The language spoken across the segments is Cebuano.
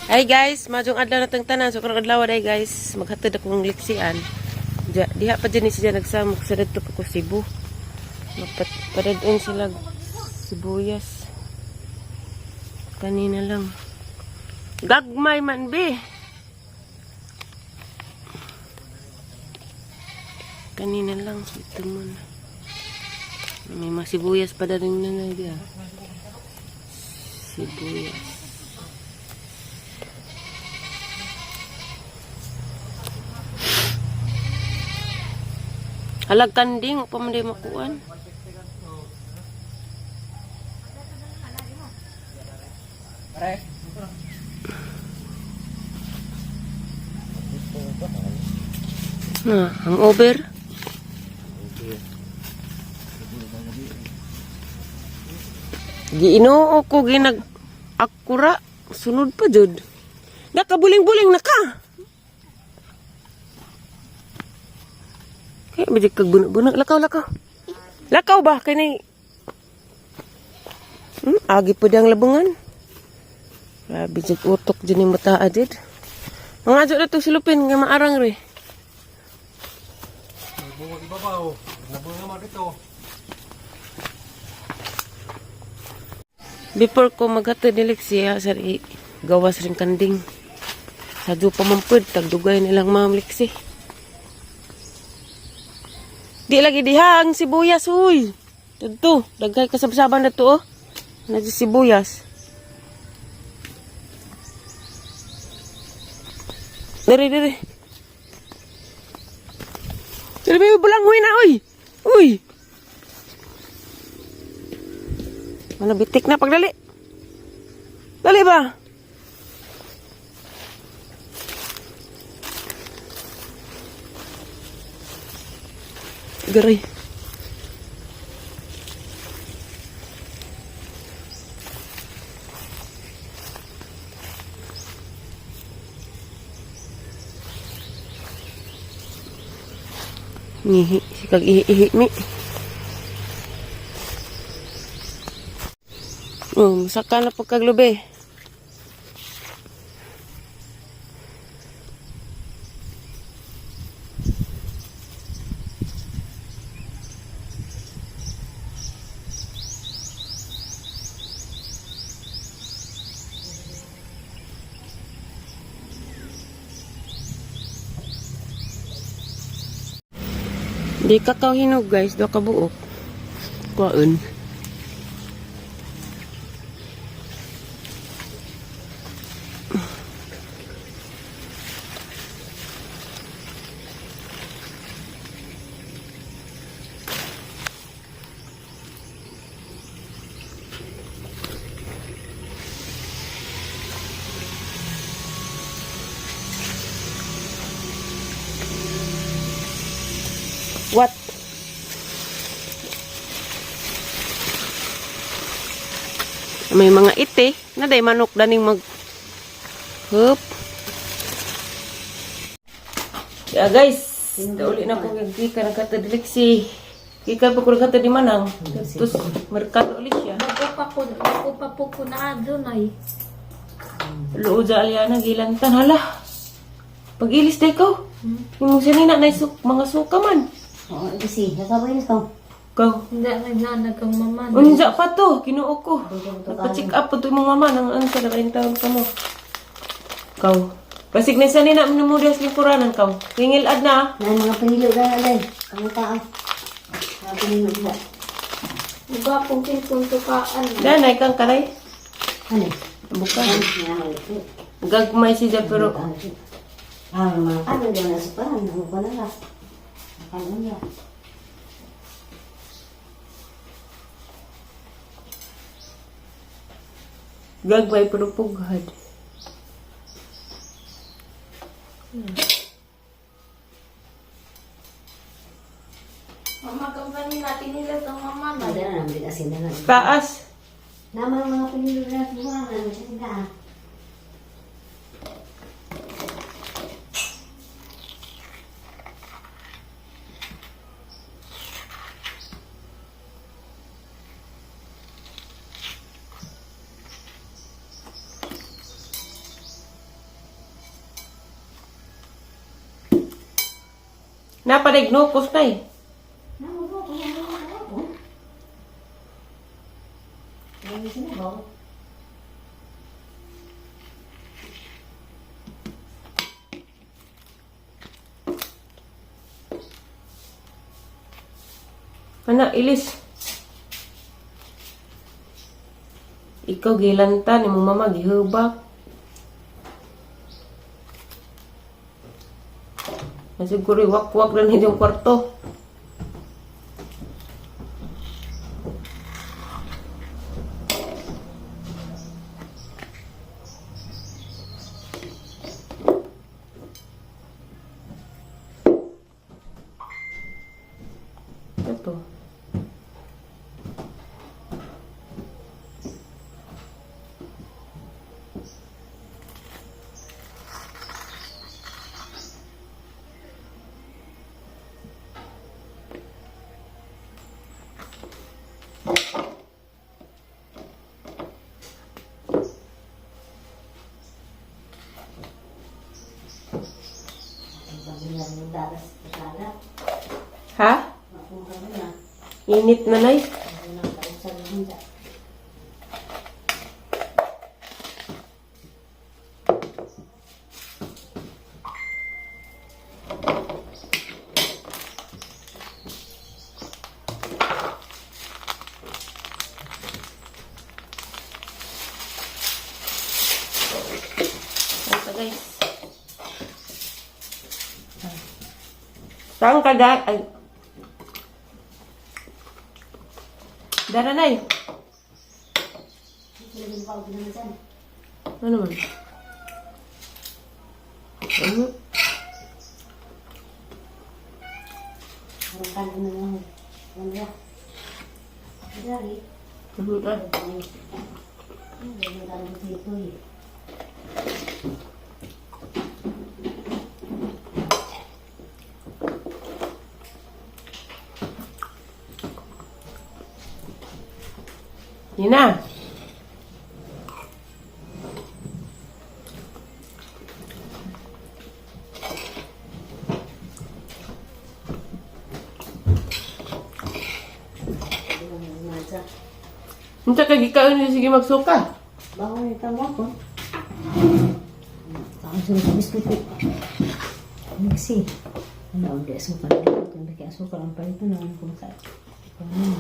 Hi guys, maayong adlaw na tang tanan. So karong adlaw day guys, maghatod akong liksian. Diha pa dyan ni siya nagsamok sa didto pa ko Cebu. Magpadadon sila sibuyas. Kanina lang. Gagmay man be. Kanina lang ito muna. May mga sibuyas pa na rin na diha. Sibuyas. Halag kanding, pa man di makuan. Na, ang over. Giinoo ko ginag akura sunod pa jud. Nakabuling-buling na ka. Kaya ba di kag buno-buno? Lakaw, lakaw. Lakaw ba? Kaya ni... Agi po diyang labungan. Grabe jud utok dyan yung mata adid. Mga adyo na itong silupin nga maarang re. Nabuwag ibabaw. Nabuwag naman dito. Before ko maghatod ni Lexi, ha, sir, gawas rin kanding. Sadyo pa man pud, tagdugay nilang ma'am Lexi. Di lagi diha ang sibuyas, uy. Dito, daghay kasabsaban na to, oh. Nadi sibuyas. Dere, dere. Dere, may bulanghoy na, uy. Uy. Ano, bitik na pagdali. Dali ba? Garay. Ngihi, sikag ihi-ihi mi. Oh, masaka na pagkaglubi. Di kakao hinog guys, do ka buok. Kuan. What? May mga ite na day manok daning mag Hup. Yeah, guys, uli na ko gikan ang katadliksi. Gikan pa ko katad di manang. Tapos merkado ulit siya. Bago pa po ko na doon ay. Luod sa aliana gilantan hala. Pag-ilis day ko. Imong sinina na isuk, mga suka man. Oo, kasi nasabay na to. Go. Hindi na nanagang mama. Unsa pa to, Ginoo ko. Nagpa-check up po to imong mama nang ang sa kain taon ka mo. Kaw. Basig na sa nina mo diha sa lingkuranan kaw. Hingilad na. Ah. Na mga pinilo na alay. Ang tao. Mga pinilo na. Uga pong kintuntukaan. Danay kang karay. Ano? Bukan. Ano? Gagmay siya pero Ah, mga ano daw na suparan. Ano ko na lang. Ano niya? Gagmay pero pughad. Mama, kampanin natin nila itong mama na. Ada na naman asin na lang. Taas. Nama mga pinilo na suparan. Ano siya na? Napadag nukos na eh. Ana, ilis. Ikaw gilanta ni mong mama gihubak. Nasiguro wakwak na yung kwarto. Ito. Ha? Init na nay. Ito guys. Saan ka da? Ay. Dara nay. Ano man? Ano? Ano ah? Yun na. Unsa ka gikaon ni sige magsuka. Bawal ito ako. Ang sunod sa biskuit ko. Mixi. Ano, hindi asukal. Hindi kaya asukal ang palito na ang kung sa. Ano?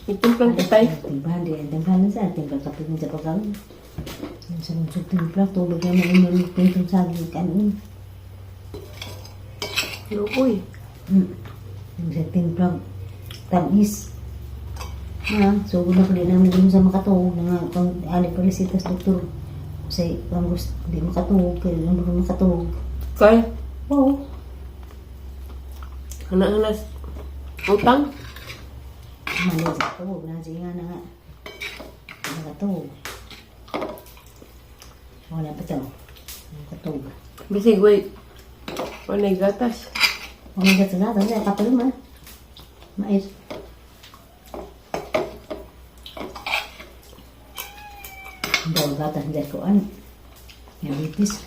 Itimplang kitay. Timplahan di, timplahan na sa, timpla kape mo sa pagkaon. Ang sarap sa timpla, tubig na mainom itong saging kanon. Luoy. Yung sa timpla, tamis. Ha, so wala ko din namin dun sa makatuog na nga, pang ali pa resita sa doktor. Kasi pang gusto, di makatuog, kaya lang ba makatuog. Kay Oo. ana ana utang. Mali sa tuog, na siya nga na nga. Makatuog. Wala pa to. Makatuog. Bisig wait. Walay gatas. Wala ka sa gatas, eh, kapal mo. Mais. Daw gatas hindi ko ano. Diabetes.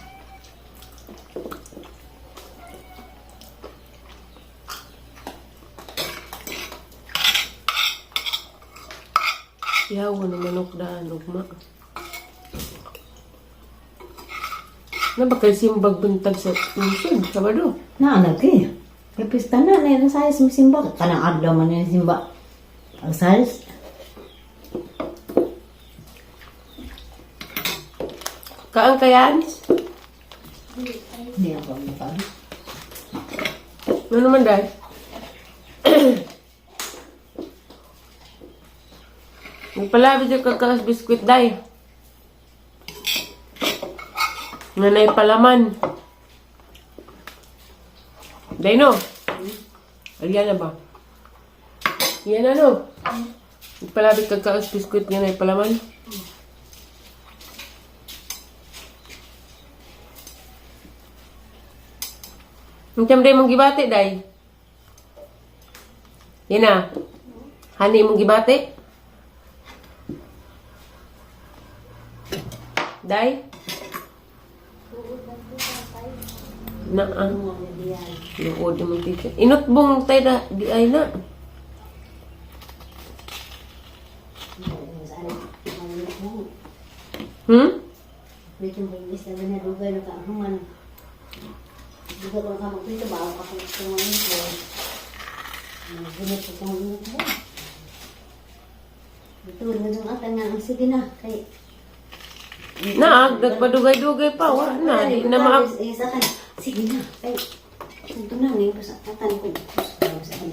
Yaw na manok daan ugma. Na ba kay simbag buntag sa lungsod, Sabado? Na anak eh. Kaya pista na, na yung sayas mo simba. Kanang adlaw man yung simba. Ang sayas. Kaan kayan? Hindi ako ang makaano. Ano naman dahil? Nagpalabi dyan kakaas biskwit day. Nanay palaman. Day no? Alyan na ba? Yan ano? Nagpalabi kakaas biskwit nga nay palaman. Ang day mong gibati, day. Yan na. Hani mong gibati? Day? Na ang luod mo ticket. Inutbong tayo na, di ay na. Dito mo yung isa na dugay na kahuman. Dugay ko na ka magprito ba ako kung gusto mo ito. Ginit ko kung ito. Ito rin yung atan nga ang sige na kay Na, nagpadugay-dugay pa. Wa na, di na maab... Isa kan sige na kay ito na ngayon sa atan ko. Sa kan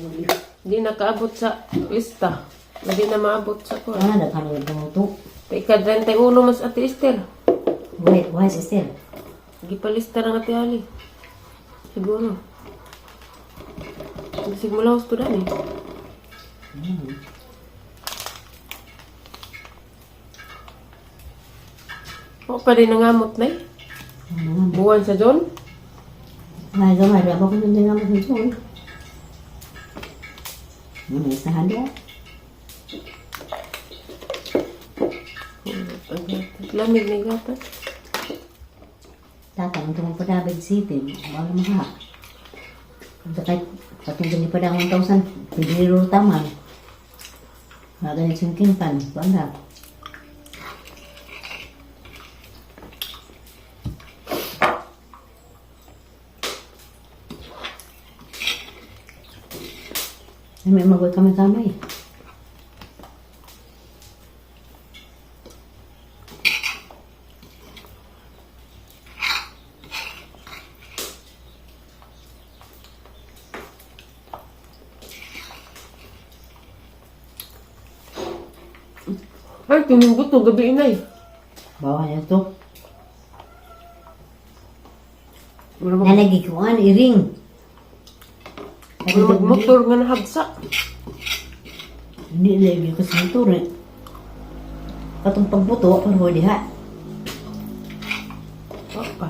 Di na kaabot sa lista. Di na maabot sa ko. Ah, daghan yung tumuto. Ika 31 mas Ate Esther. Wait, why is still? Gipalista ng Ate Ali. Siguro. Nagsimula ko to eh. O, pa rin nangamot na eh. Buwan sa John. Ay, gamay, ba ko nung nga mo sa Ano sa handa? Lamig na gatas. Tata, ang tumong padabig city, wala maka. Kung kahit patungkol ni padang 1,000, pwede ro taman. Wala ganit siyang kimpan, wala. Ay, may magoy kamay-kamay. Ay, tinunggot to gabi inay. Bawa niya to. Mura mag Nalagikuan, iring. mura magmotor nga nahabsa. Hindi lagi ko sa motor eh. Katong pagbuto, pero diha. Opa.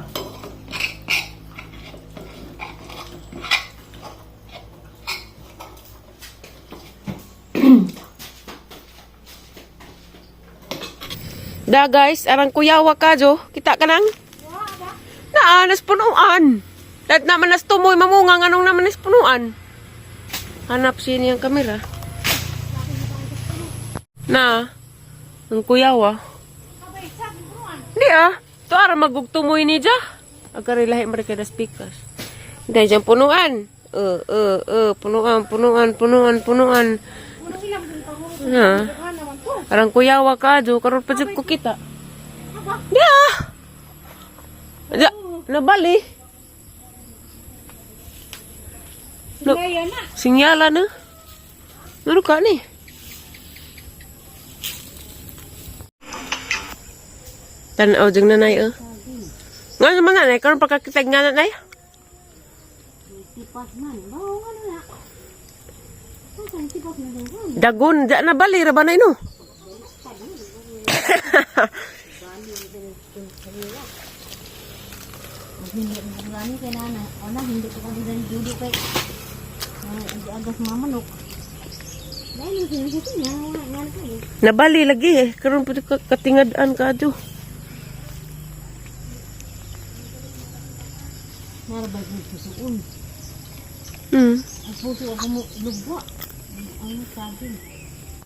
Da guys, arang kuyawa ka jo. Kita ka nang? Naa, nas punuan. Dat naman nas tumoy mamunga nganong naman nas punuan. Hanap siya niyang kamera. Na, ang kuyawa. Di ah. To ara magugtumoy ni ja. Agari lahi man kay speakers. Dahil dyan punuan. Punuan, punuan, punuan, punuan. Ha. Arang kuyawa ka jo karon pa jud ko kita. Di ah. Ja, nabali. No, sinyala na. Ano ka ni? Tanaw jeng nanay eh. Nga naman nanay, karon pagkakitag nga nanay. Tipas man, bawa ka na. Tipas na Dagon, da na bali ra ba nay no? Hindi kay nana. Ona, hindi ko kasi dali dulo kay ang agas mamanok. Dahil yung sinisip niya, nga nga eh. Nabali lagi eh. Karon pud ka katingad-an ka adyo. Narabay ko pusoon. Hmm. Ang puso ako mo lugwa. Ang saging.